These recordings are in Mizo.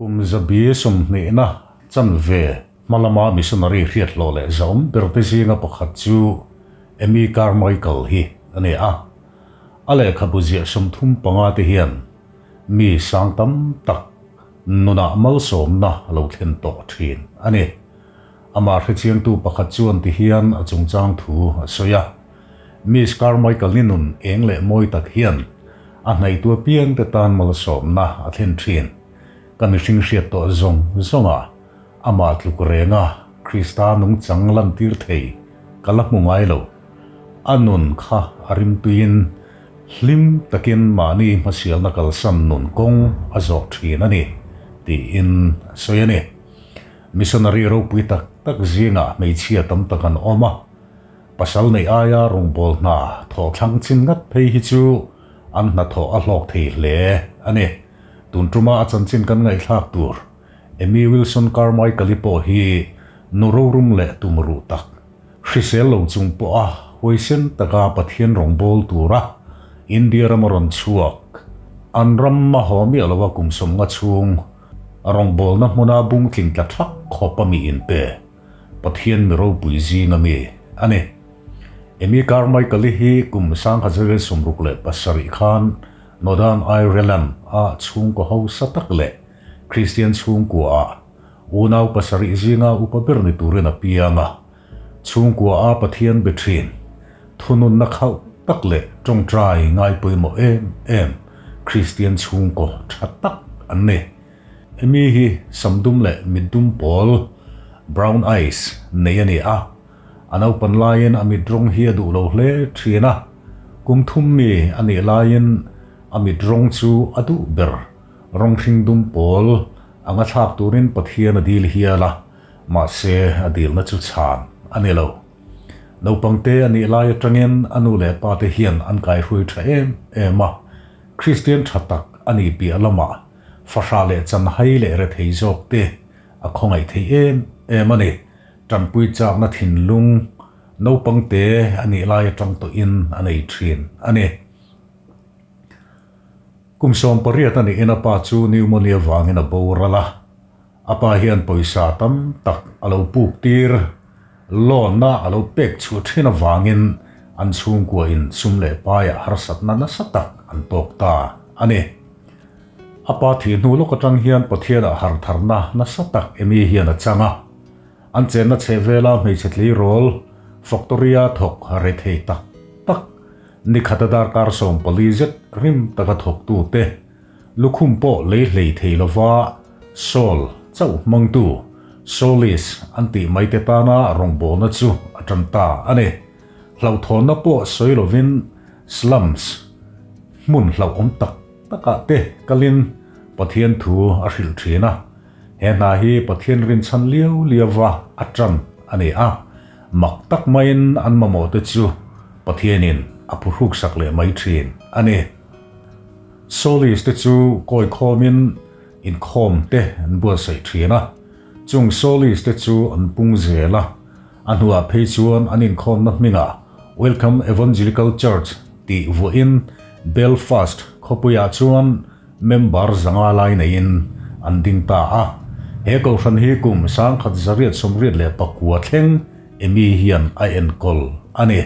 Kum zabi sawmhnihna chanve hma lama missionary hriathlawh leh zahawm berte zinga pakhat chu Amy Carmichael hi a ni a. A lehkhabu ziah 35 te hian mi sang tam tak nunah malsawmna a lo thlen tawh thin a ni. Amah hrechiangtu pakhat chuan ti hian a chungchang thu a sawi a, Miss Carmichael-i nun eng leh mawi tak hian a hnaihtu apiangte tan malsawmna a thlen thin. Ka mihring hriat tawh zawng zawngah amah tluk renga Krista nungchang lantir thei ka la hmu ngai lo. A nun kha a rimtuiin hlim takin mahni hmasialna kalsan nun kawng a zawh thin a ni, tiin a sawi a ni. Missionary ropui tak tak zingah hmeichhia tam tak an awm a, pasal neih aia rawngbâwl hna thawh thlang chin ngat phei hi chu an hnathawh a hlawk thei hle a ni. Tun ṭuma a chanchin kan ngaihthlak tur Amy Wilson Carmichael-i pawh hi nu rorum leh tum ruh tak, hrisel lo chung pawha huaisen taka Pathian rawngbâwl tura India rama rawn chhuak, an ram a haw miah lova kum 50 chhung A rawngbawlna hmuna bung tling tla thak khawp a mi inpe, Pathian mi ropui zinga mi a ni. Amy Carmichael-i hi kum 1967 khan Northern Ireland a chhungkaw hausa tak leh Kristian chhungkua ah unau pasarih zinga upa ber ni turin a piang a. Chhungkua a Pathian be thin, thununna khauh tak leh tawngtai ngai pawimawh em em Kristian chhungkaw tha tak an ni. Amy hi sam dum leh mit dum pawl, brown eyes, nei a ni a. A naupan laiin a mit rawng hi a duh lo hle thin a. Kum thum mi a nih laiin a mit rawng chu a duh ber, rawng hring dum pawl anga thlak turin Pathian a dil hial a. Mahse, a dilna chu chhan a ni lo. Naupangte a nih lai atangin a nu leh pa te hian an kaihruai tha em em a. Kristian tha tak a nih piah lamah fahrah leh chanhai leh rethei zawk te a khawngaih thei em em a ni. Tanpui chakna thinlung naupangte a nih lai atang tawhin a nei thin a ni. Kum 18 a nihin a pa chu pneumonia vangin a boral a. A pa hian pawisa tam tak a lo puk tir, loan-na a lo pek chhuah thin avangin an chhungkua in sum leh paiah harsatna nasa tak an tawk ta a ni. A pa thih hnu lawk atang hian Pathianah hartharna nasa tak Amy hian a chang a. An chenna chhehvela hmeichhe tleirawl factory-a thawk rethei tak tak, nikhata darkar 14 zet rim taka thawktute, Lukhum pawh lei hlei thei lova Saul chauh hmangtu Saulis an tih mai te tana rawngbawlna chu a tan ta a ni. Hlauhthawnna pawh sawi lovin slums hmun hlauhawm tak takah te kalin Pathian thu a hrilh thin a. He hna hi Pathian rinchhan liau liauva a tan a ni a, mak tak maiin an mamawhte chu Pathianin a phuhruksak leh mai thin a ni. Solis te chu kawi khawmin inkhawm te an buatsaih thin a, chung Solis te chu an pung zel a, a hnuah phei chuan an inkhawmna hmingah Welcome Evangelical Church tih vuahin Belfast khawpuiah chuan member 500 lai neiin an ding ta a. He kohhran hi kum 1989 thleng Amy hian a enkawl a ni.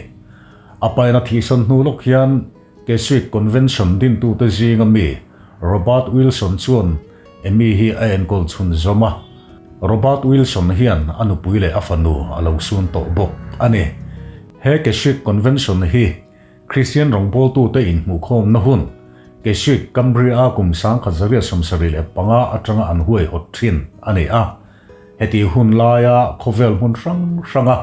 A paina thihsan hnu lawk hian Keswick Convention dintute zinga mi Robert Wilson chuan Amy hi a enkawl chhun zawm a. Robert Wilson hian a nupui leh a fanu a lo sun tawh bawk a ni. He Keswick Convention hi Kristian rawngbawltute inhmuhkhawmna hun, Keswick, Cumbria-a kum 1975 atanga an huaihawt thin a ni a. Hetih hun laia khawvel hmun hrang hranga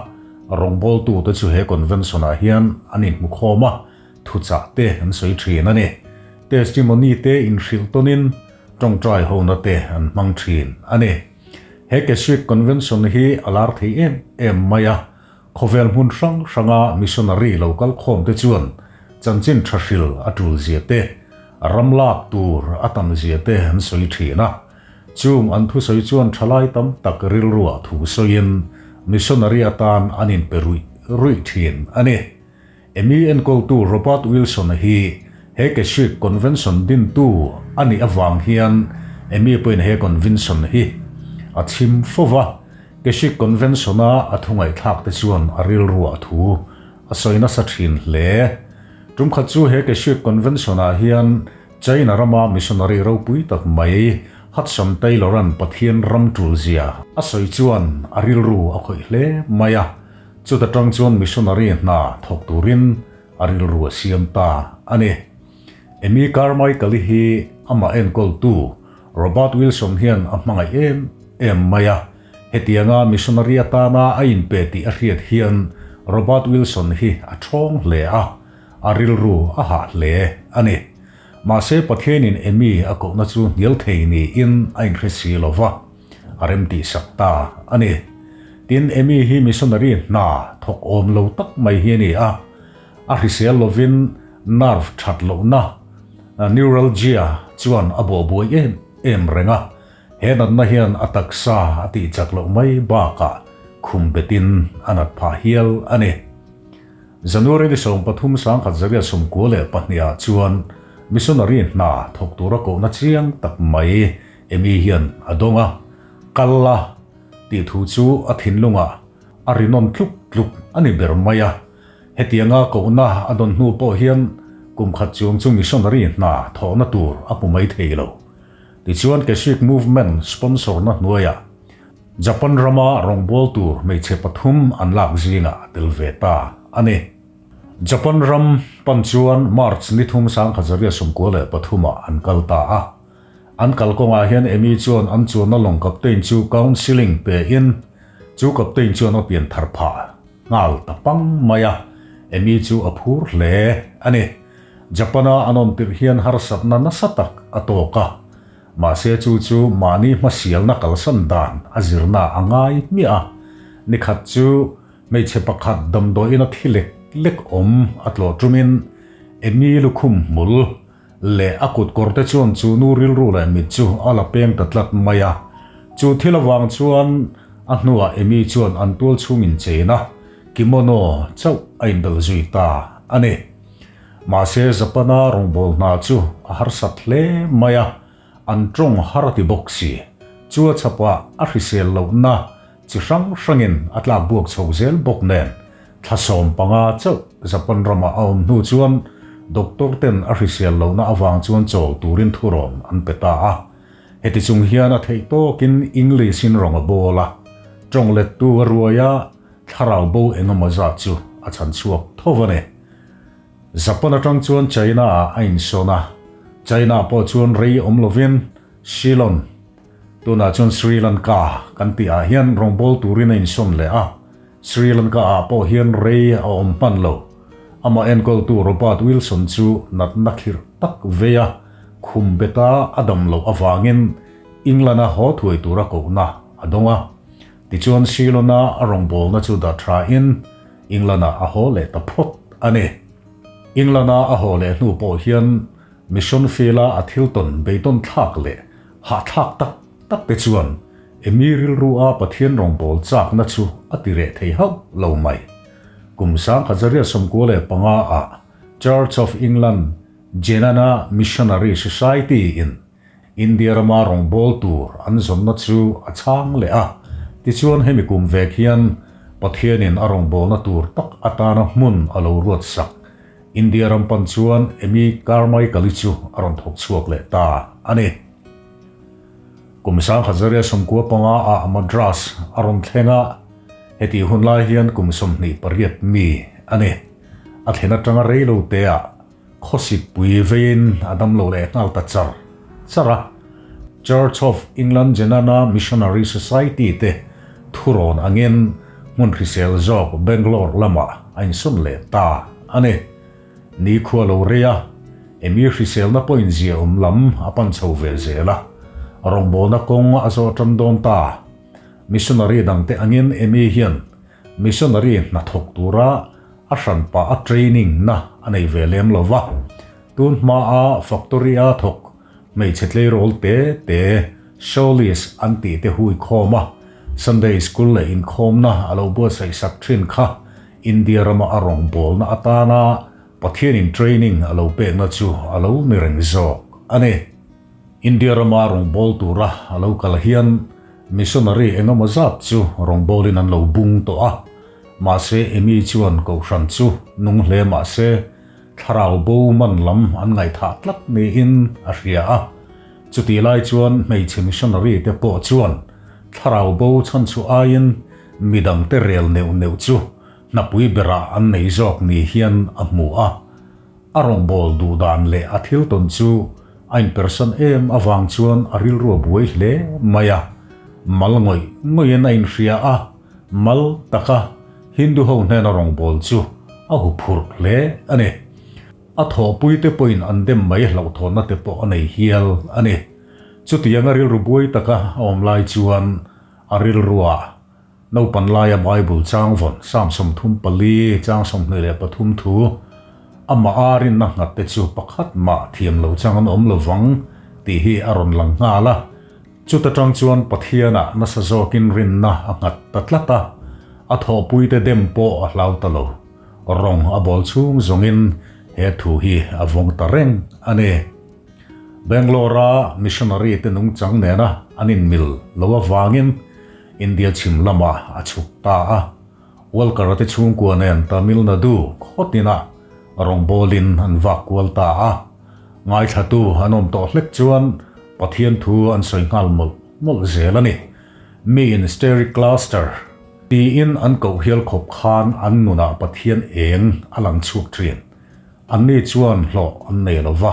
rawngbawltute chu he convention-ah hian an inhmukhawm a, thuchah te an sawi thin a ni. Testimony te inhrilh tawnin tawngtai hona te an hmang thin a ni. He Keswick Convention hi a lar thei em em mai a, khawvel hmun hrang hranga missionary lo kal khawm te chuan chanchin tha hril a tul zia te, ram lak tur a tam zia te an sawi thin a. Chung an thusawi chuan thalai tam tak rilruah thu sawiin missionary atan an inpe ruih ruih thin a ni. Amy enkawltu Robert Wilson-a hi he Keswick Convention dintu a nih avang hian Amy pawhin he convention hi a chhim fo va, Keswick Convention-a a thu ngaihthlak te chuan a rilruah thu a sawi nasa thin hle. Tum khat chu he Keswick Convention-ah hian China rama missionary ropui tak mai Hudson Taylor-a'n Pathian ram tul zia a sawi chuan a rilru a khawih hle mai a, chuta tang chuan missionary hna thawk turin a rilru a siam ta a ni. Amy Carmichael-i hi amah enkawltu Robert Wilson hian a hmangaih em em mai a, hetianga missionary atana a inpe tih a hriat hian Robert Wilson hi a thawng hle a, A rilru a hah hle a ni. Mahse Pathianin Amy a kohna chu hnial thei niin a inhre si lo va, a remtihsak ta a ni. Tin, Amy hi missionary hna thawk awm lo tak mai hi a ni a. A hrisel lovin nerve that lohna, neuralgia, chuan a bawhbuai em em reng a. He natna hian a taksa a tihchak loh mai bakah khum betin a nat phah hial a ni. January ni 13 1992 ah chuan missionary hna thawk tura kohna chiang tak mai Amy hian a dawng a, kal la tih thu chu a thinlungah a ri nawn tluk tluk a ni ber mai a. Hetianga kohna a dawn hnu pawh hian kum khat chuang chu missionary hna thawhna tur a hmu mai thei lo. Tichuan Keswick Movement sponsor-na hnuaiah Japan rama rawngbâwl tur hmeichhe pathum an lak zingah a tel ve ta a ni. Japan ram pan chuan March ni thum 1993 ah an kal ta a. An kal kawngah hian Amy chuan an chuanna lawng captain chu counselling pe in chu captain chuan a pian thar phah nghal ta pang mai a, Amy chu a phur hle a ni. Japan-a an awm tirh hian harsatna nasa tak a tawk a. Mahse chu chu mahni hmasialna kalsan dan a zirna a ngai hmiah a, nikhat chu hmeichhe pakhat damdawiin a thi lek lek awm a tlawh tumin Amy lukhum hmul leh a kut kawr te chuan chu nu rilru leh mit chu a la peng ta tlat mai a. Chu thil avang chuan a hnuah Amy chuan an tual chhung inchein a, kimono chauh a inbel zui ta a ni. Mahse Japana rawngbâwl hna chu a harsat hle mai a, an ṭawng har a ti bawk si. Chu a chhapah a hrisel lohna chi hrang hrangin a tlak buak chho zel bawk nen, thla 15 chauh Japan ramah a awm hnu chuan doctor ten a hrisel lohna avang chuan chawl turin thurawn an pe ta a. Heti chung hian a theih tawkin English-in rawng a bawl a, ṭawng lettu a ruai a, thlarau bo engemaw zat chu a chhan chhuak tho a ni. Japan atang chuan China ah a insawn a, China pawh chuan rei awm lovin Ceylon, tunah chuan Sri Lanka kan tih ah hian rawngbâwl turin a insawn leh a, Sri Lanka ah pawh hian rei a awm hman lo. Amah enkawltu Robert Wilson chu natna khirh tak vei a, khum beta a dam loh avangin England-a haw thuai tura kohna a dawng a. Tichuan Ceylon-a a rawngbawlna chu dah thain England-ah a haw leh ta phawt a ni. England-a a haw leh hnu pawh hian mission field-a a thil tawn beidawn thlak leh hahthlak tak tak te chuan Amy rilru-a Pathian rawngbâwl châkna chu a ti reh thei hauh lo mai. Kum 1995-ah Church of England Zenana Missionary Society-in India rama rawngbâwl tur an zawnna chu a chhang leh a, tichuan hemi kum vek hian Pathianin a rawngbâwlna tur tak atana hmun a lo ruat sak. India ram pan chuan Amy Carmichael-i chu a rawn thawk chhuak leh ta a ni. Kum 1995 ah Madras a rawn thleng a, hetih hun lai hian kum 28 mi a ni. A thlen atanga rei lo teah Khawsik pui veiin a damlo leh nghal ta char char a. Church of England Zenana Missionary Society te thurawn angin hmun hrisel zawk Bangalore lamah a insawn leh ta a ni. Nikhua lo rei a, Amy hriselna pawhin ziaawm lam a pan chho ve zel a, rawngbawlna kawng a zawh tan dawn ta. Missionary dangte angin Amy hian Missionary hnathawk tura a hranpa a training na a nei ve lem lo va, tun hma a factory a thawk hmeichhe tleirawl te te Shawlies an tih te hui khawm a, Sunday School leh inkhawmna a lo buatsaih sak thin kha India rama a rawngbawlna atana Pathianin training a lo pekna chu a lo ni reng zawk a ni. India rama rawngbâwl tura a lo kal hian missionary engemaw zat chu rawngbâwlin an lo bung tawh a. Mahse, Amy chuan kohhran chu nung hle mah se, thlarau bo man lam an ngaihthah tlat niin a hria a. Chutih lai chuan hmeichhe missionary te pawh chuan thlarau bo chhanchhuah aiin midangte rel neuh neuh chu hnapui berah an nei zawk ni hian a hmu a. A rawngbâwl duh dan leh a thil tawn chu a inpersan em avang chuan a rilru a buai hle mai a. Mal ngawih ngawihin a inhria a, mal taka Hindu ho hnena rawngbâwl chu a huphurh hle a ni. A thawhpuite pawhin an dem mai hlauhthawnna te pawh a nei hial a ni. Chutianga rilru buai taka a awm lai chuan a rilruah Naupan laia Bible chang vawn Psalm 34 chang 23 thu, Amah a rinna nghat te chu pakhat mah thiam lo chang an awm lo vang tih hi a rawn lang nghal a. Chuta tang chuan Pathianah nasa zawkin rinna a nghat ta tlat a, a thawhpuite dem pawh a hlau ta lo. Rawng a bawl chhung zawngin he thu hi a vawng ta reng a ni. Bangalore-a missionary te nungchang nena an inmil lo avangin India chhim lamah a chhuk ta a. Walker-a te chhungkua nen Tamil Nadu khaw tinah rawngbawlin an vak kual ta a. Ngaithlatu an awm tawh hlek chuan Pathian thu an sawi nghal mawlh mawlh zel a ni. Miin Steric Cluster tiin an koh hial khawp khan an nunah Pathian eng a lang chhuak thin. Anni chuan hlawh an nei lo va,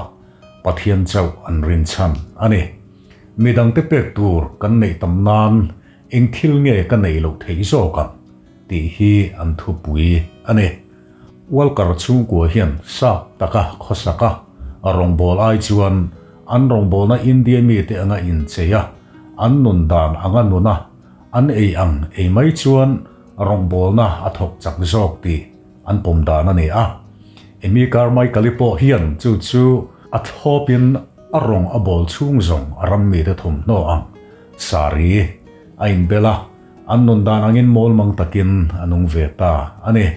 Pathian chauh an rinchhan a ni. Midangte pek tur kan neih tam nan eng thil nge ka neih loh theih zawk ang tih hi an thupui a ni. Walker chhungkua hian sap taka khawsaka a rawngbâwl ai chuan an rawngbâwlna India mite anga inchei a, an nun dan anga nuna an ei ang ei mai chuan rawngbâwlna a thawk chak zawk tih an pawm dan a ni a. Amy Carmichael-i pawh hian chu chu a thlawpin a rawng a bawl chhung zawng a ram mite thawmhnaw ang sari a inbel a, an nun dan angin mawlmang takin a nung ve ta a ni.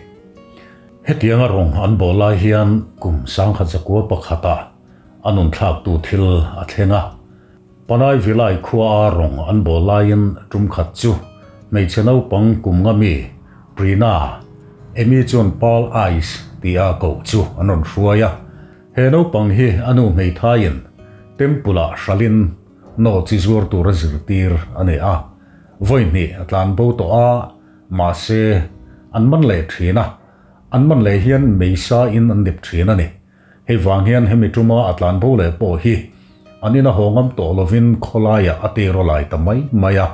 Hetianga rawng an bawl lai hian kum 1901-ah a nun thlaktu thil a thleng a. Panai Vilai khuaa rawng an bawl laiin tum khat chu hmeichhe naupang kum nga mi Prina, Amy chuan Pearl Eyes tia koh chu an rawn hruai a. He naupang hi a nu hmeithaiin Temple-ah hralhin naw chi zuar tura zirtir a nei a. Vawi hnih a tlan bo tawh a, mahse an man leh thin a, an man leh hian meisa in an dep thin a ni. Hei vang hian hemi tuma a tlan bo leh pawh hi an ina haw ngam tawh lovin khawlaiah a tiraw lai ta mai mai a.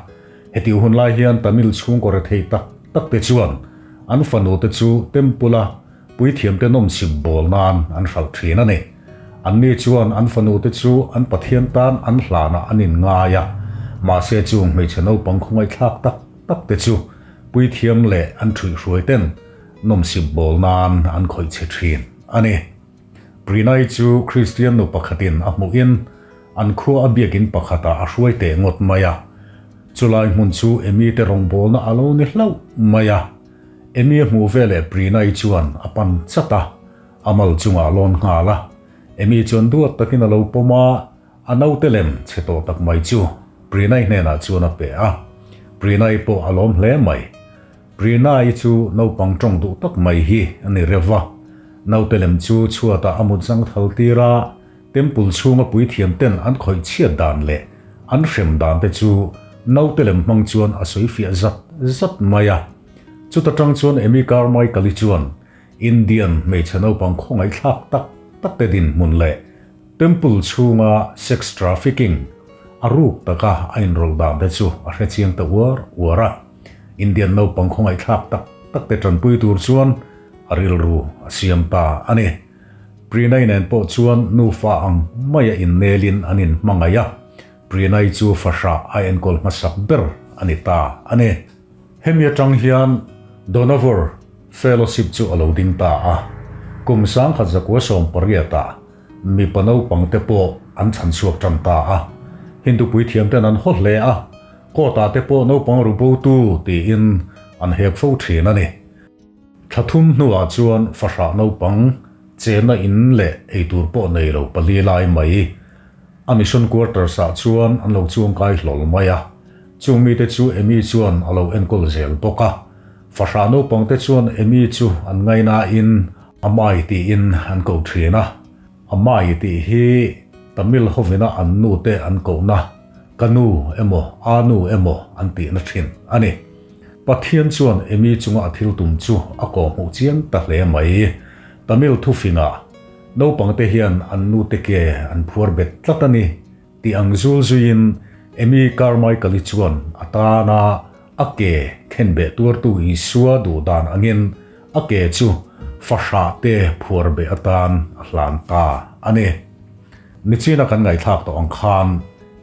Hetih hun lai hian Tamil chhungkaw rethei tak tak te chuan an fanu te chu Temple-a puithiamte nawmchhip bawl nan an hralh thin a ni. Anni chuan an fanu te chu an Pathian tan an hlanah an inngai a, mahse chung hmeichhe naupang khawngaihthlak tak tak te chu puithiam leh an ṭhuihhruai ten nawmchhip bawl nan an khawih che thin. A ni. Prinai chu Kristian nu pakhatin a hmuhin an khua a biakin pakhatah a hruai teh ngawt mai a. Chulai hmun chu Amy te rawngbawlna a lo ni hlauh mai a. Amy a hmuh veleh Prinai chuan a pan chat a, a mal chungah a lawn nghal a. Amy chuan duat takin a lo pawm a, a naute lem chhe tawh tak mai chu Prinai hnenah chuan a pe a. Prinai pawh a lawm hle mai. Prina-i chu naupang tawng duh tak mai hi a ni reuh va. Naute lem chu chhuatah a mut zang thal tir a, temple chhunga puithiam ten an khawih chhiat dan leh an hrem dan te chu naute lem hmang chuan a sawi fiah zat zat mai a. Chuta tang chuan Amy Carmichael-i chuan Indian hmeichhe naupang khawngaihthlak tak tak te dinhmun leh temple chhunga sex trafficking a ruk taka a inrawlh dan te chu a hrechiang ta uar uar a. Indian naupang khawngaihthlak tak tak te tanpui tur chuan a rilru a siam ta a ni. Prinay nen pawh chuan nufa ang maia innelin an inhmangaih a, Prinay chu fahrah a enkawl hmasak ber a ni ta a ni. Hemi atang hian Dohnavur Fellowship chu a lo ding ta a, kum 1918 ah mipa naupang te pawh an chhanchhuak tan ta a, Hindu puithiam ten an haw hle a, Court ah te pawh naupang ru bo tu tiin an hek fo thin a ni. Thla thum hnuah chuan fahrah naupang chenna in leh eitur pawh nei lo pali lai mai. A mission quarters ah chuan an lo chuangkai hlawl mai a, chung mite chu Amy chuan a lo enkawl zel bawk a. Fahrah naupangte chuan Amy chu an ngainain Amai tiin an ko thin a. Amai tih hi Tamil hovina an nute an kohna ka nu emaw a nu emaw an tihna thin a ni. Pathian chuan Amy chunga a thil tum chu a kawhhmuh chiang ta hle mai. Tamil thufingah naupangte hian an nute ke an phuar bet tlat a ni tih ang zul zuiin Amy Carmichael-i chuan a tana a ke khenbeh tuartu Isua duh dan angin a ke chu fahrah te phuar beh atan a hlan ta a ni. Nichina kan ngaihthlak tawh ang khan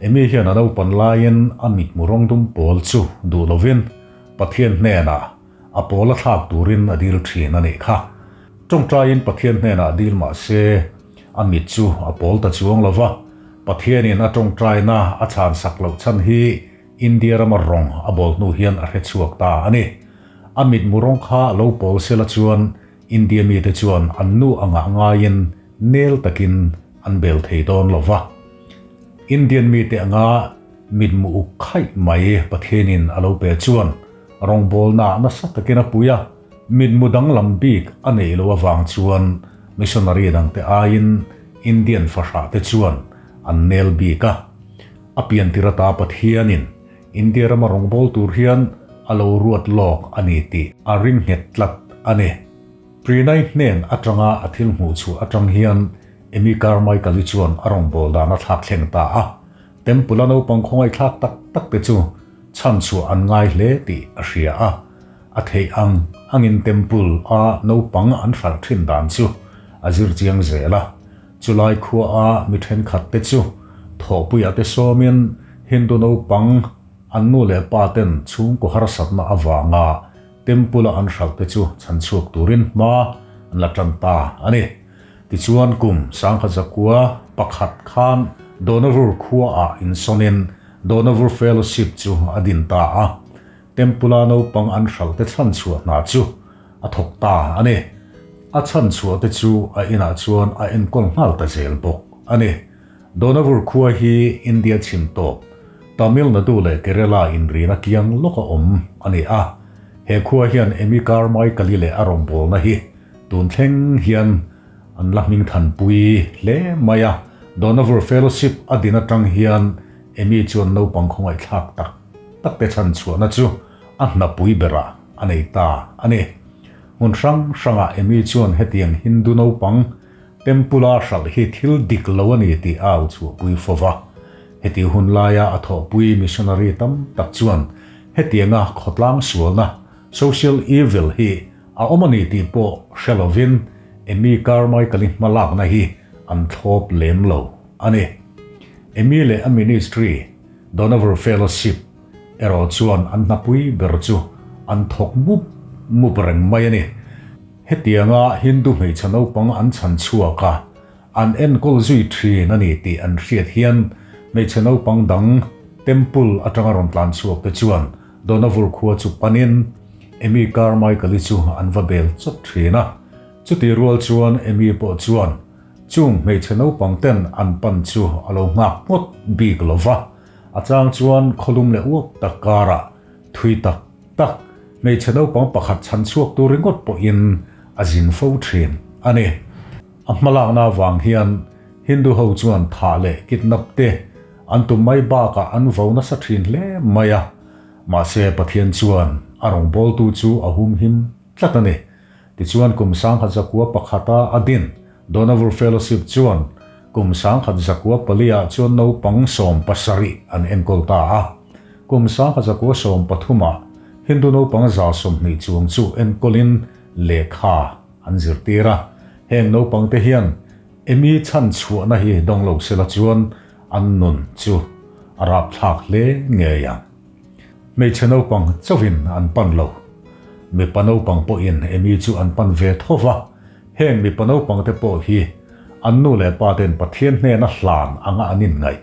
Amy hian a naupan laiin a mithmu rawng dum pawl chu duh lovin Pathian hnenah a pawl a thlak turin a dil thin a nih kha. Tawngtaiin Pathian hnenah dil mah se a mit chu a pawl ta chuang lo va, Pathianin a tawngtaina a chhansak loh chhan hi India rama rawng a bawl hnu hian a hre chhuak ta a ni. A mitmu rawng kha lo pawl sela chuan India mite chuan an nu angah ngaiin nel takin an bel thei dawn lo va. Indian mite anga mitmu uk khaih mai Pathianin a lo pe chuan rawngbawlna nasa takin a pui a, mitmu danglam bik a neih loh avang chuan missionary dangte aiin Indian fahrah te chuan an nel bik a. A piantir ata Pathianin India rama rawngbâwl tur hian a lo ruat lâwk a ni tih a ring nghet tlat a ni. Prinai hnen aṭanga a thil hmuh chhuah aṭang hian Amy Carmichael-i chuan a rawngbâwl dan a thlak thleng ta a. Temple-a naupang khawngaihthlak tak takte chu chhan chhuah an ngai hle tih a hria a. A theih ang angin Temple-a naupang an hralh ṭhin dan chu a zir chiang zel a. Chulai khuaa mi thenkhatte chu thawhpuiah te sawmin Hindu naupang an nu leh pa ten chhungkaw harsatna avanga Temple-a an hralhte chu chhanchhuak turin hma an la tan ta a ni. Tichuan kum 1901 khan Dohnavur khuaah insawnin Dohnavur Fellowship chu a din ta a, Temple-a naupang an hralhte chhanchhuah hna chu a thawk ta a ni. A chhan chhuah te chu a inah chuan a enkawl nghal ta zel bawk a ni. Dohnavur khua hi India chhim tawp, Tamil Nadu leh Kerala inrina kiang lawka awm a ni a. He khua hian Amy Carmichael-i leh a rawngbawlna hi tun thleng hian an la hming thanpui hle mai a. Dohnavur Fellowship a din atang hian Amy chuan naupang khawngaihthlak tak tak te chhan chhuahna chu a hnapui berah a nei ta a ni. Hmun hrang hrangah Amy chuan hetiang Hindu naupang Temple-a hralh hi thil dik lo a ni tih a au chhuahpui fo va. Heti hun laia a thawhpui missionary tam tak chuan hetianga khawtlang sualna, social evil, hi a awm a ni tih pawh hre lovin Amy Carmichael-i hmalakna hi an thlawp lem lo a ni. Amy leh a ministry, Dohnavur Fellowship, erawh chuan an hnapui ber chu an thawk mup mup reng mai a ni. Hetianga Hindu hmeichhe naupang an chhan chhuak a, an enkawl zui thin a ni tih an hriat hian hmeichhe naupang dang Temple atanga rawn tlan chhuak te chuan Dohnavur khua chu panin Amy Carmichael-i chu an va bel chawt thin a. Chutih rual chuan Amy pawh chuan chung hmeichhe naupang ten an pan chu a lo nghak ngawt bik lo va. A chang chuan khawlum leh uak tak karah thui tak tak hmeichhe naupang pakhat chhan chhuak tur ringawt pawhin a zin fo thin a ni. A hmalakna avang hian Hindu ho chuan thah leh kidnap te an tum mai bakah an vo nasa thin hle mai a, mahse Pathian chuan a rawngbawltu chu a humhim tlat a ni. Tichuan kum 1901-a a din Dohnavur Fellowship chuan kum 1904-ah chuan naupang 17 an enkawl ta a. Kum 1913-ah Hindu naupang 20 chuang chu enkawlin lehkha an zirtir a. Heng naupangte hian Amy chhan chhuahna hi dawng lo sela chuan an nun chu a rapthlak hle ngei ang. Hmeichhe naupang chauhin an pan lo. Mipa naupang pawhin Amy chu an pan ve tho va, heng mipa naupangte pawh hi an nu leh pa ten Pathian hnena hlan anga an inngaih,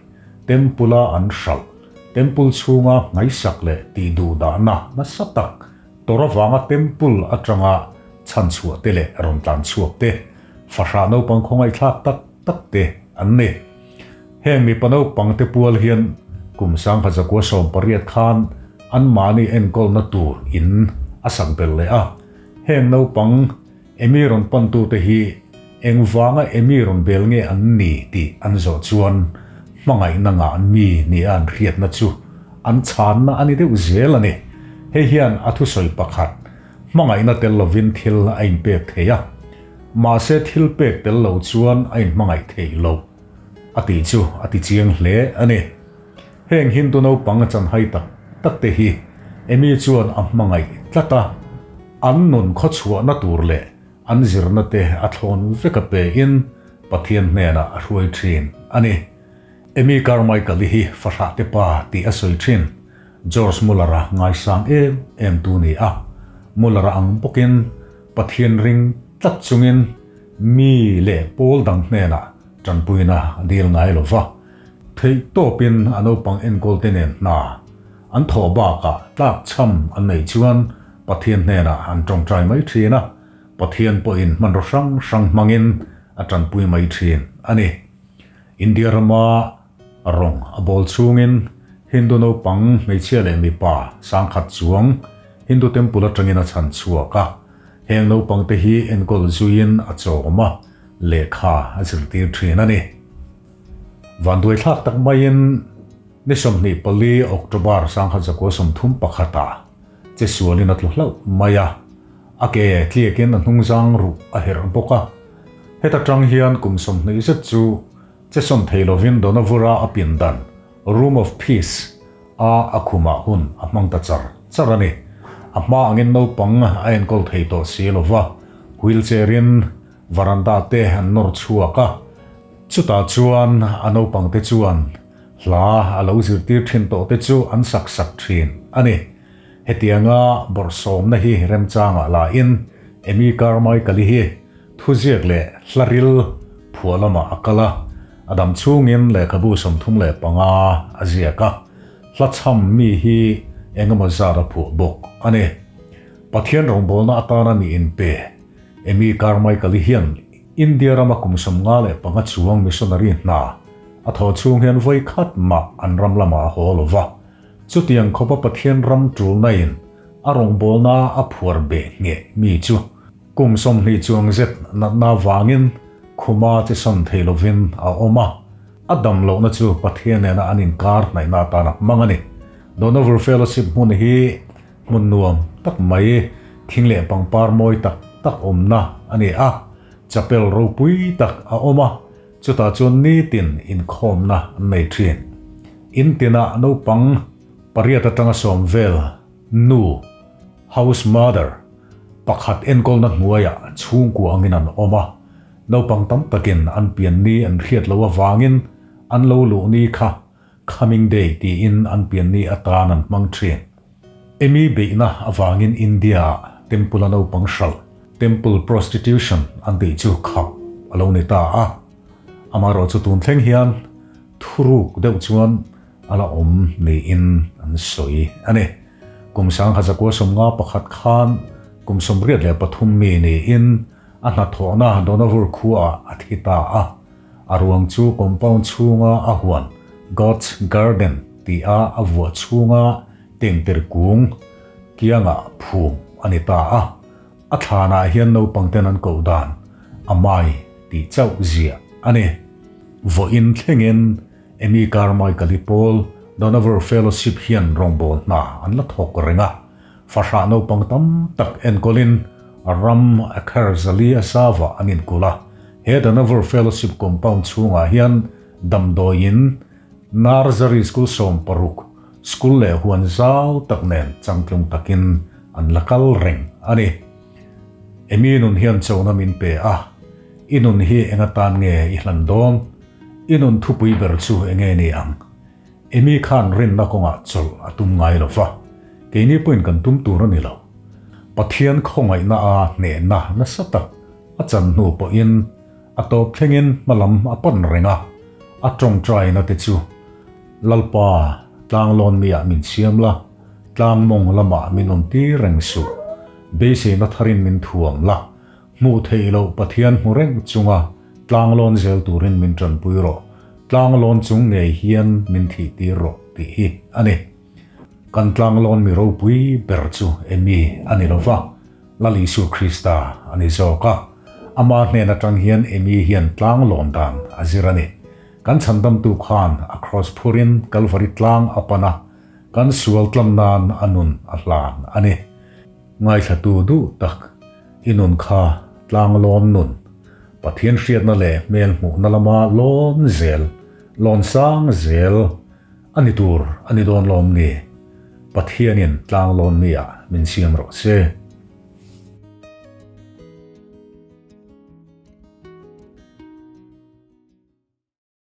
Temple-a an hralh, Temple chhunga ngaisak leh tihduhdahna nasa tak tawrh avanga Temple atanga chhanchhuah te leh rawn tlan chhuak te, fahrah naupang khawngaihthlak tak tak te an ni. Heng mipa naupangte pual hian kum 1918 khan anmahni enkawlna tur in a sak belh leh a. Heng naupang Amy rawn pantute hi engvanga Amy rawn bel nge an ni tih an zawh chuan hmangaihna ngah mi nia an hriatna chu an chhanna a ni deuh zel a ni. Hei hian a thusawi pakhat, hmangaihna tel lovin thil a inpek thei a, mahse thil pek tel lo chuan a inhmangaih theih loh a tih chu a ti chiang hle a ni. Heng Hindu naupang a chanhai tak tak te hi Amy chuan a hmangaih tlat a, an nun khawchhuahna tur leh an zirna te a thlawn vek a pein Pathian hnenah a hruai thin a ni. Amy Carmichael-i hi fahrah te pa tih a sawi thin. George Muller-a ngaisang em em tu ni a, Muller-a ang bawkin Pathian ring tlat chungin mi leh pawl dang hnenah tanpuina a dil ngai lo va. Theih tawpin a naupang enkawl te nen hna an thawh bakah tlak chham an neih chuan Pathian hnenah an tawngtai mai thin a, Pathian pawhin hmanraw hrang hrang hmangin a tanpui mai thin a ni. India rama rawng a bawl chhungin Hindu naupang hmeichhia leh mipa sangkhat chuang Hindu temple atangin a chhan chhuak a, heng naupangte hi enkawl zuiin a chawm a, lehkha a zirtir thin a ni. Vanduai thlak tak maiin ni 24 October 1931 ah che sualin a tlu hlauh mai a, a ke tliakin a hnungzang ruh a herh bawk a. Heta tang hian kum 20 zet chu che sawn thei lovin Donavura a pindan, Room of Peace, a a khumah hun a hmang ta char char a ni. A hma angin naupang a enkawl thei tawh si lova, wheelchair in Varanda te an nawr chhuak a, chutah chuan a naupang te chuan hla a lo zirtir thin tawh te chu an sak sak thin a ni. Hetianga bawrhsawmna hi remchangah la in Amy Carmichael-i hi thuziak leh hla ril phuah lamah a kal a, a dam chhungin lehkhabu 35 a ziak a, hla chham mi hi engemaw zat a phuah bawk a ni. Pathian rawngbawlna atana mi inpe. Amy Carmichael-i hian India rama kum 55 chuang missionary hna a thawh chhung hian vawi khat mah an ram lamah a haw lo va. Chutiang khawpa Pathian ram tulnain a rawngbawlna a phuar beh ngheh mi chu kum 20 chuang zet natna vangin khuma che sawn thei lovin a awm a. A dam lohna chu Pathian nena an inkar hnaihna atan a hmang a ni. Dohnavur Fellowship hmun hi Hmun nuam tak mai, thing leh pangpar mawi tak tak awmna a ni a, chapel ropui tak a awm a, chutah chuan nitin inkhawmna an nei thin. In tinah naupang pariat atanga sawm vel nu, house mother, pakhat enkawlna hnuaiah chhungkua angin an awm a, naupang tam takin an pianni an hriat loh avangin an lo luh ni kha Coming Day tiin an pianni atan an hmang thin. Amy beihna avangin India-ah Temple-a naupang hralh, Temple Prostitution, an tih chu khap a lo ni ta a. Amaherawh chu tun thleng hian thuruk deuh chuan a la awm niin an sawi a ni. Kum 1951 khan kum 83 mi niin a hnathawhna Dohnavur khuaah a thi ta a. A ruang chu compound chhunga a huan God's Garden tia a vuah chhunga tengter kung kiangah phum a ni ta a. A thlanah hian naupangten an koh dan a mai tih chauh ziah a ni. Vawiin thlengin Amy Carmichael-i pawl Dohnavur Fellowship hian rawngbâwl hna an la thawk reng a. Fahrah naupang tam tak enkawlin ram acre zali a zava an inkulh a. He Dohnavur Fellowship compound chhungah hian damdawiin Nursery School 60, school leh huan zau tak nen changtlung takin an la kal reng a ni. Amy nun hian chona min pe a, I nun hi eng atan nge i hlan dawn? I nun thupui ber chu enge ni ang? Amy khan rinna kawngah chawlh a tum ngai lo va, keini pawhin kan tum tur a ni lo. Pathian khawngaihna a hnehna nasa tak a chan hnu pawhin a tawp thlengin hmalam a pan reng a, a tawngtaina te chu, Lalpa, tlanglawn miah min siam la, tlang mawng lamah min awm tir reng suh, beiseina tharin min thuam la, Hmuh theih loh Pathian hmu reng chunga tlanglawn zel turin min tanpui rawh. Tlanglawn chung ngei hian min thih tir rawh tih hi a ni. Kan tlanglawn mi ropui ber chu Emi a ni lova, Lal Isua Krista a ni zawk a. Ama hnen atang hian Emi hian tlanglawn dan a zir a ni. Kan chhandamtu khan a kraws phurin Kalvari tlang a pan a, kan sual tlam nan a nun a hlan a ni. Ngaithlatu duh tak i nun kha tlanglawn nun, Pathian hriatna leh hmel hmuhna lama lawn zel, lawn sang zel a ni tur a ni dawn lawm ni? Pathianin tlanglawn mi ah min siam rawh se.